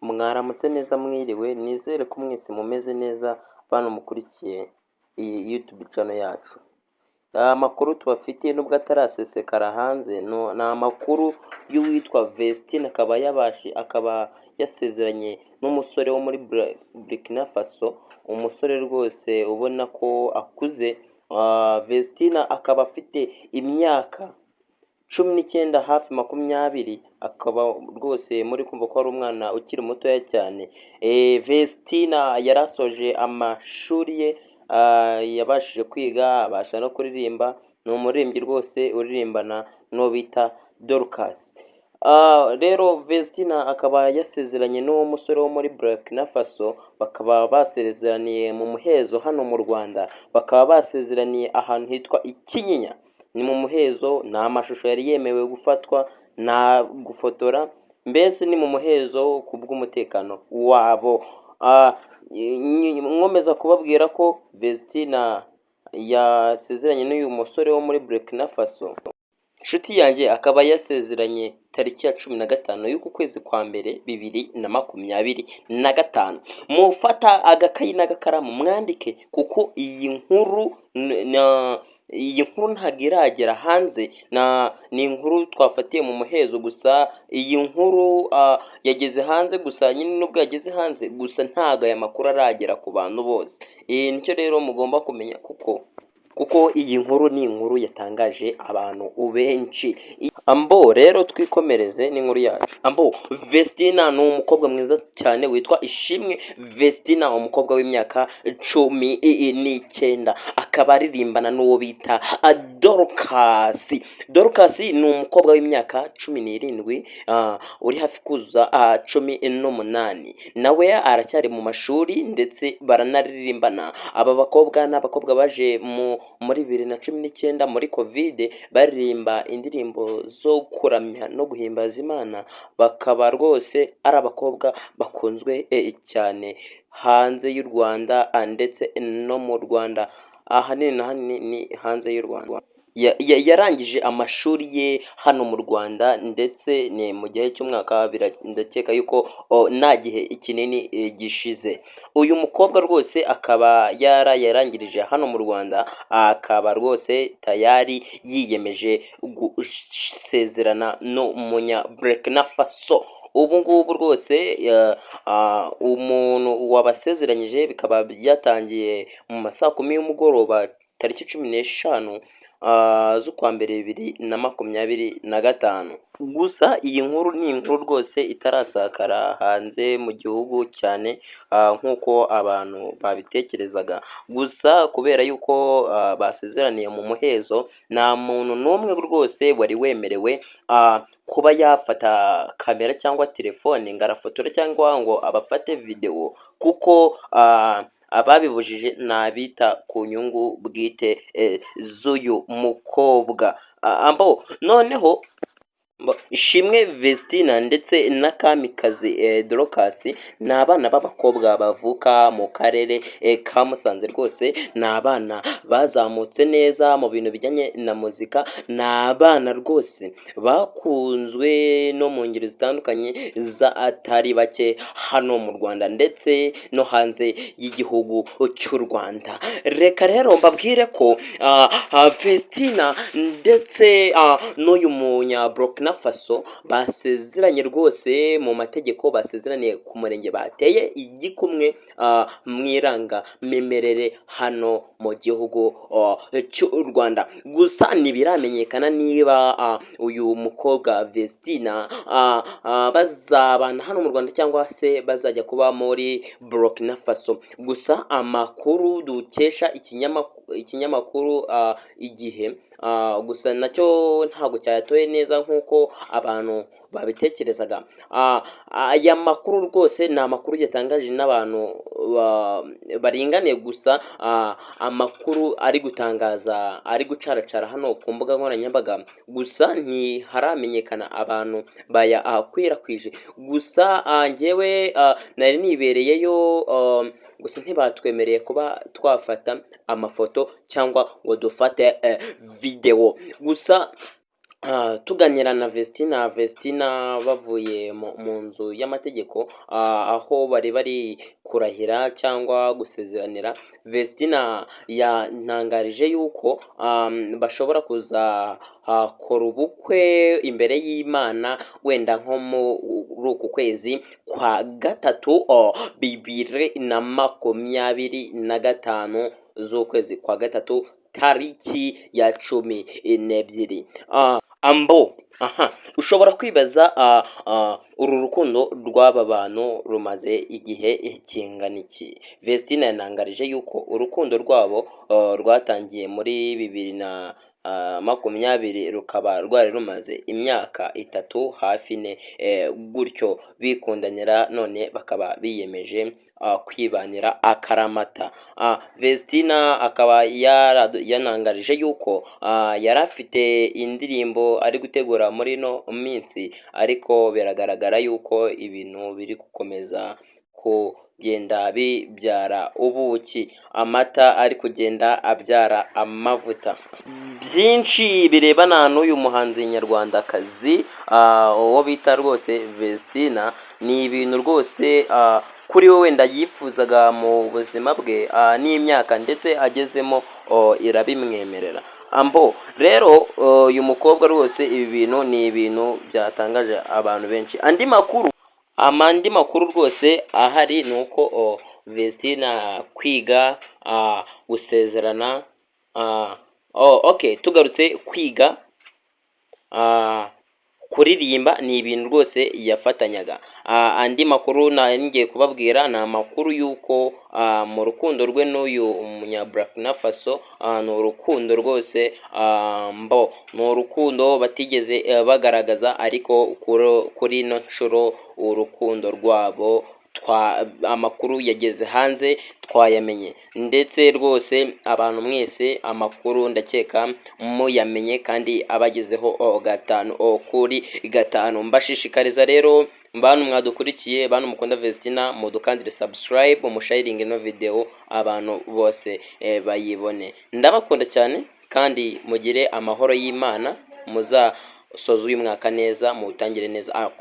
Mwaramutse neza, mwiriwe, nizere ko mwese mumeze neza, bantu mukurikiye iyi YouTube channel yacu. Amakuru tubafitiye, nubwo atarasesekara hanze, ni amakuru y'uwitwa Vestine, akaba yabashe akaba yasezeranye n'umusore wo muri Burkina Faso, umusore rwose ubona ko akuze. Vestine akaba afite imyaka 19, hafi 20, akaba rwose muri kumva ko ari umwana ukiri mutoya cyane. Vestina yari asoje amashuri ye, yabashije kwiga, abasha no kuririmba, ni umuririmbyi rwose uririmbana n'uwo bita Dorcas. Rero Vestina akaba yasezeranye n'uwo musore wo muri Burkina Faso, bakaba basezeraniye mu muhezo hano mu Rwanda, bakaba basezeraniye ahantu hitwa i Kinyinya. Ni mu muhezo, nta mashusho yari yemewe gufatwa, nta gufotora, mbese ni mu muhezo ku bw'umutekano wabo. Nkomeza kubabwira ko Vestina yasezeranye n'uyu musore wo muri Burkina Faso. Inshuti yanjye, akaba yasezeranye tariki ya 15 y'uku kwezi kwa mbere 2025. Mufata agakayi n'agakaramu mwandike, kuko iyi nkuru ntabwo iragera hanze, ni inkuru twafatiye mu muhezo. Gusa iyi nkuru yageze hanze, gusa nyine nubwo yageze hanze, gusa ntabwo aya makuru aragera ku bantu bose. Nicyo rero mugomba kumenya, kuko iyi nkuru ni inkuru yatangaje abantu benshi. Ambo rero twikomereze n'inkuru yacu. Ambo, Vestina ni umukobwa mwiza cyane witwa Ishimwe Vestina, umukobwa w'imyaka 19, akaba aririmbana n'uwo bita Dorcas. Dorcas ni umukobwa w'imyaka 17, uri hafi kuzuza 18, nawe aracyari mu mashuri ndetse baranaririmbana. Aba bakobwa ni abakobwa baje muri 2019 muri Covid, baririmba indirimbo zo kuramya no guhimbaza Imana, bakaba rwose ari abakobwa bakunzwe cyane hanze y'u Rwanda ndetse no mu Rwanda. Ahanini na hanini ni hanze y'u Rwanda. Yarangije amashuri ye hano mu Rwanda, ndetse ni mu gihe cy'umwaka, ndakeka yuko nta gihe kinini gishize. Uyu mukobwa rwose akaba yarayarangirije hano mu Rwanda, akaba rwose tayari yiyemeje gusezerana n'umunya Burkina Faso. Ubu ngubu rwose umuntu wabasezeranyije bikaba byatangiye mu ma saa kumi y'umugoroba, tariki 15 z'ukwa mbere 2025. Gusa iyi nkuru ni inkuru rwose itarasakara hanze mu gihugu cyane nk'uko abantu babitekerezaga. Gusa kubera yuko basezeraniye mu muhezo, nta muntu n'umwe rwose wari wemerewe kuba yafata kamera cyangwa telefone ngo arafotora cyangwa ngo abafate videwo, kuko ababibujije ni abita ku nyungu bwite z'uyu mukobwa. Ambo noneho Ishimwe Vestina ndetse na Kamikazi Dorcas ni abana b'abakobwa bavuka mu karere ka Musanze. Rwose ni abana bazamutse neza mu bintu bijyanye na muzika, ni abana rwose bakunzwe no mu ngeri zitandukanye z'atari bake hano mu Rwanda ndetse no hanze y'igihugu cy'u Rwanda. Reka rero mbabwire ko Vestina ndetse n'uyu munya Burkina Faso basezeranye rwose mu mategeko, basezeraniye ku murenge, bateye igikumwe mu irangamimerere hano mu gihugu cy'u Rwanda. Gusa ntibiramenyekana niba uyu mukobwa Vestina bazabana hano mu Rwanda cyangwa se bazajya kuba muri Burkina Faso. Gusa amakuru dukesha ikinyamakuru Igihe, gusa nacyo ntabwo cyayatoye neza nk'uko abantu babitekerezaga. Aya makuru rwose ni amakuru yatangaje n'abantu baringaniye. Gusa amakuru ari gutangaza, ari gucaracara hano ku mbuga nkoranyambaga, gusa ntiharamenyekana abantu bayakwirakwije. Gusa njyewe nari nibereyeyo, gusa ntibatwemereye kuba twafata amafoto cyangwa ngo dufate videwo. Gusa Tuganira na Vestina, Vestina bavuye mu nzu y'amategeko, aho bari bari kurahira cyangwa gusezeranira, Vestina yantangarije yuko bashobora kuzakora ubukwe imbere y'Imana wenda nko muri uku kwezi kwa gatatu, 2025 z'ukwezi kwa gatatu, tariki ya 12. Ambo aha ushobora kwibaza, uru rukundo rw'aba bantu rumaze igihe kingana iki? Vestine yantangarije yuko urukundo rwabo rwatangiye muri 2020, rukaba rwari rumaze imyaka 3 hafi 4 gutyo bikundanira, none bakaba biyemeje kwibanira akaramata. Vestina akaba yanangarije yuko yari afite indirimbo ari gutegura muri ino minsi, ariko biragaragara yuko ibintu biri gukomeza kugenda bibyara ubuki, amata ari kugenda abyara amavuta. Byinshi birebana n'uyu muhanzi nyarwandakazi, uwo bita rwose Vestina, ni ibintu rwose kuri we wenda yifuzaga mu buzima bwe, n'imyaka ndetse agezemo irabimwemerera. Ambo rero uyu mukobwa rwose, ibi bintu ni ibintu byatangaje abantu benshi. Andi makuru rwose ahari ni uko Vestina kwiga, gusezerana, okay, tugarutse kwiga, kuririmba, ni ibintu rwose yafatanyaga. Andi makuru ngiye kubabwira ni amakuru y'uko mu rukundo rwe n'uyu munya Burkina Faso, ni urukundo rwose, mbo ni urukundo batigeze bagaragaza, ariko kuri ino nshuro urukundo rwabo amakuru yageze hanze, twayamenye, ndetse rwose abantu mwese amakuru ndakeka muyamenye kandi abagezeho 5 kuri 5. Mbashishikariza rero, bantu mwadukurikiye, bantu mukunda Vestina, mudukandire subscribe, musharinge ino video abantu bose bayibone. Ndabakunda cyane kandi mugire amahoro y'Imana, muzasoze uyu mwaka neza, muwutangire neza.